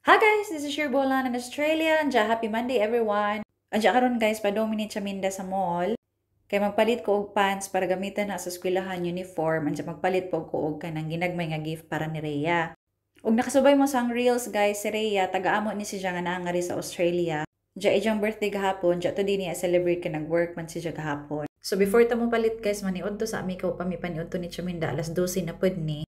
Hi guys, this is your Bolan in Australia. Anja, happy Monday, everyone. Anja karon guys, padung mi ni Chaminda sa mall. Kay magpalit ko og pants para gamitan na sa eskwelahan uniform. Anja magpalit po ko og kanang ginagmay nga gift para ni Rhea. Ug nakasubay mo sa reels guys, si Rhea, taga-amo ni siya nga naa ngari sa Australia. Anja iyang birthday gahapon, anja to din niya celebrate kay nag-work man siya gahapon. So before ta mo palit guys, maniud to sa ami ko pa mi paniud to ni Chaminda, alas 12 na pud ni.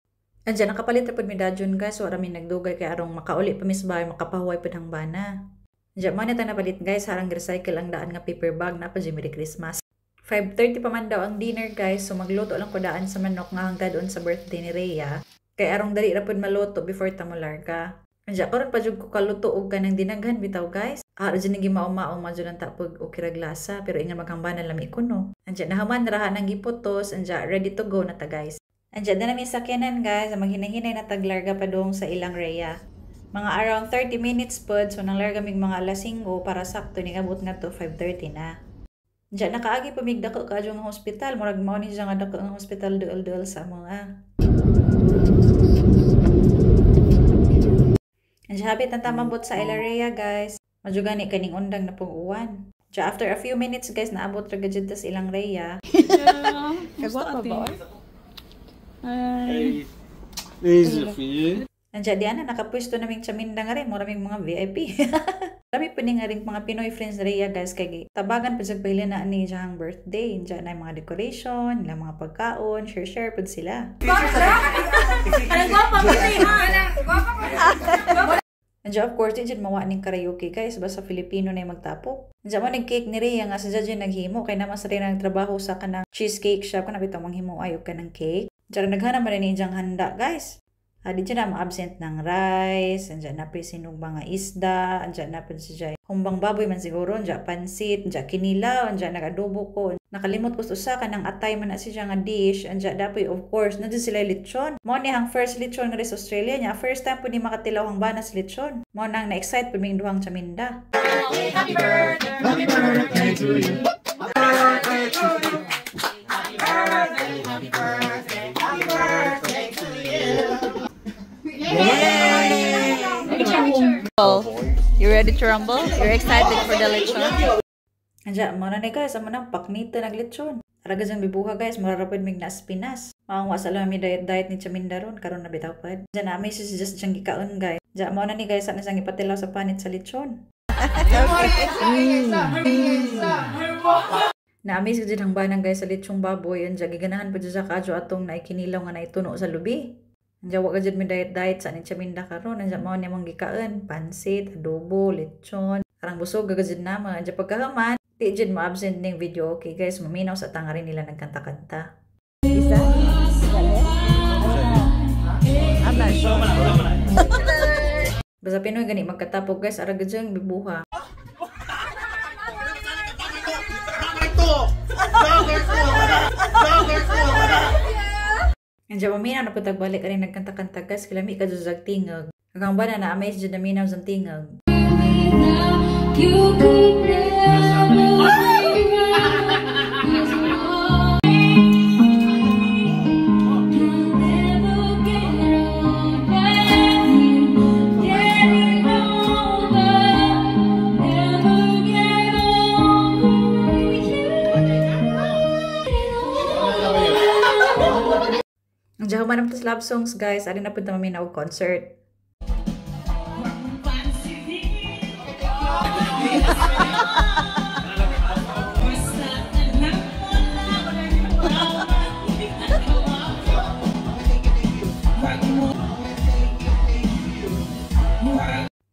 Anja nakapalit ra pud mi dajon guys, wala mi nagdugay kay arong makauli pa mi sa bahay, makapahuway pud ang bana. Anja mo na ta napalit guys, harang recycle ang daan nga paper bag na pa. Merry Christmas. 5:30 pa man daw ang dinner guys, so magluto lang ko daan sa manok nga hangga doon sa birthday ni Rhea. Kay arong dali ra pud maluto before ta mo larga. Anja karon pa jud ko kaluto og kanang dinaghan bitaw guys. Ah, jud ni gimao-mao man jud ang tapog okay ra glasa, pero ingan maghambana lami kuno. Anja nahaman ra nang giputos, anja ready to go na ta guys. Anja na namin sakyanan guys, maghinahinay na taglarga padung sa ilang Rhea. Mga around 30 minutes pod, so nanglarga mig mga alas 5 para sakto ni abot nga to 5:30 na. Anja nakaagi pa mig dako kaadyo nga hospital, murag mao ni siya nga dako nga hospital duol-duol sa mga. Anja habit na tamabot sa ila Rhea guys. Madyo gani kaning undang na pong uwan. Anja after a few minutes guys, naabot ra gajud tas ilang Rhea. Kagwapa ba? Hey, these are for you. Anja di ana nakapwesto naming Chaminda nga rin, mura ming mga VIP. Dami po ni nga rin mga Pinoy friends na Rhea guys, kay tabagan pa sa paila na ni iyang birthday. Anja na yung mga decoration, ilang mga pagkaon, share-share pud sila. Anja of course, di dyan mawa ning karaoke guys, basta Filipino na yung magtapok. Anja mo nag-cake ni Rhea nga sa dyan naghimo, kay naman sa rin ang trabaho sa kanang cheesecake shop, kanang bitong manghimo ayog ka ng cake. Anja naghana man rin iyang handa guys. Di dyan na ma-absent ng rice, andyan na pa sinog mga isda, andyan na pa siya humbang baboy man siguro, andyan pansit, andyan kinilaw, andyan nag-adobo ko. Nakalimot ko sa kanang atay man na siya nga dish, andyan dapoy of course, nandiyan sila lechon. Mo ni ang first lechon nga sa Australia niya, first time po ni makatilaw ang banas lechon. Mo nang na-excite po ming duhang Chaminda. Happy birthday, happy birthday to you. Happy birthday to you. Happy birthday, happy birthday, happy birthday to you. You ready to rumble? You're excited for the lechon? Anja, mo na ni guys, amo nang paknita nag lechon. Araga jang bibuha guys, mararapod mig nas Pinas. Maong wa sa mi diet diet ni Chaminda ron karon na bitaw pad. Anja na may si just jang gikaon guys. Anja mo na ni guys, ana sang ipatilaw sa panit sa lechon. Na-amaze jud ang banang guys sa lechong baboy. Anja giganahan pa jud sa kadyo atong naikinilaw nga naituno sa lubi. Anja wa ka jud mi diet diet sa ni Chaminda karon. Anja mao ni among gikaon, pansit, adobo, lechon. Karang busog ga jud na mga. Anja pagkahuman, di jud mo absent ning video okay guys, maminaw sa tanga rin nila nagkanta-kanta. Isa? I'm not sure. Basta Pinoy gani magkatapok guys, ara gud jud bibuha. Anja maminaw na pud balik ani nagkanta-kanta guys, kilami ka jud sa tingog. Hanggang ba na na-amaze jud na minaw sa tingog. You could never be Anja human naman tas love songs guys, ari na pud ta maminaw og concert.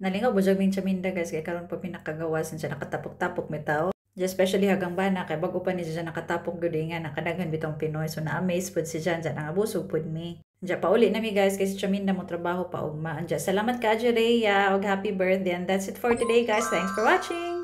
Nalingaw bujag min Chaminda guys, kay karon pa pinakagawas siya nakatapok-tapok mi tao. Especially hagang bana kay bago pa ni siya nakatapok gyud nga nakadaghan bitong Pinoy, so na-amaze pud si Jan, jan nangabusog pud mi. Anja pauli na mi guys kay si Chaminda mo trabaho pa ugma. Anja salamat ka Rhea og happy birthday, and that's it for today guys. Thanks for watching.